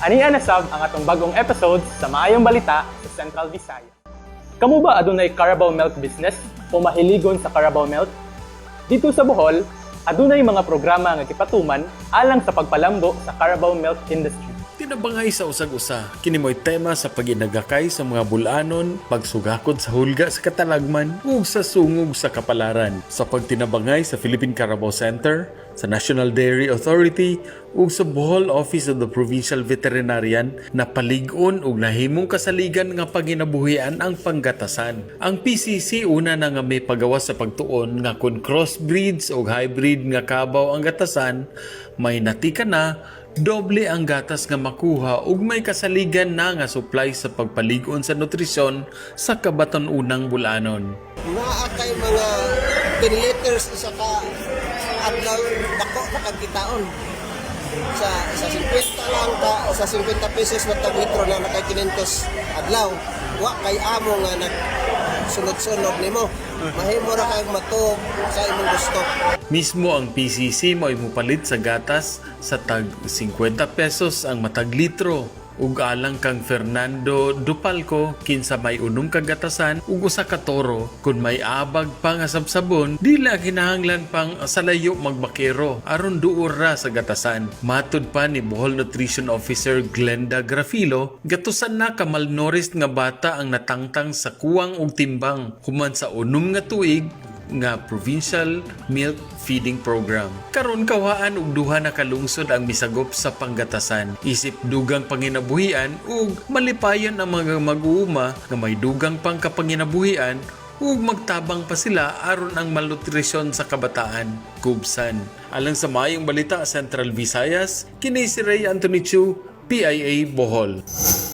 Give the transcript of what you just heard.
Ania na sab ang atong bagong episodes sa Maayong Balita sa Central Visayas. Kamo ba adunay carabao milk business o mahiligon sa carabao milk? Dito sa Bohol, adunay mga programa nga gipatuman alang sa pagpalambo sa carabao milk industry. Tinabangay sa usag-usa, kini mo'y tema sa paginagakay sa mga bulanon, pagsugakod sa hulga sa katalagman ug sa sungog sa kapalaran. Sa pagtinabangay sa Philippine Carabao Center, sa National Dairy Authority ug sa Bohol Office of the Provincial Veterinarian, napalig-on ug nahimong kasaligan nga panginabuhian ang panggatasan. Ang PCC una na nga may pagawas sa pagtuon nga kung crossbreeds o hybrid nga kabaw ang gatasan, may natika na doble ang gatas nga makuha ug may kasaligan na nga supply sa pagpalig-on sa nutrisyon sa kabaton-unang bulanon. Naa kay mga 10 liters isa ka adlaw, dako na kag kitaon. Sa 50 lang ka, sa 50 pesos na tag litro na nakay 500 adlaw. Wa kay amo nga nag sunod-sunod nimo. Mahimo ra kag matuog sa imong gusto. Mismo ang PCC mo'y mupalit sa gatas sa tag 50 pesos ang matag litro ug alang kang Fernando Dupalco, kinsa may unom ka gatasan ug usa ka toro, kun may abag pa nga sabsabon, dili kinahanglan pang sa layo magbakero aron duor ra sa gatasan. Matud pa ni Bohol Nutrition Officer Glenda Grafilo, gatusan na ka malnourished nga bata ang natangtang sa kuwang og timbang human sa 6 nga tuig nga Provincial Milk Feeding Program. Karon kawaan og duha na kalungsod ang misagop sa panggatasan. Isip dugang panginabuhian ug malipayon ang mga mag-uuma nga may dugang pang kapanginabuhian ug magtabang pa sila aron ang malnutrisyon sa kabataan kubsan. Alang sa Maayong Balita, Central Visayas, kini si Ray Anthony Chu, PIA Bohol.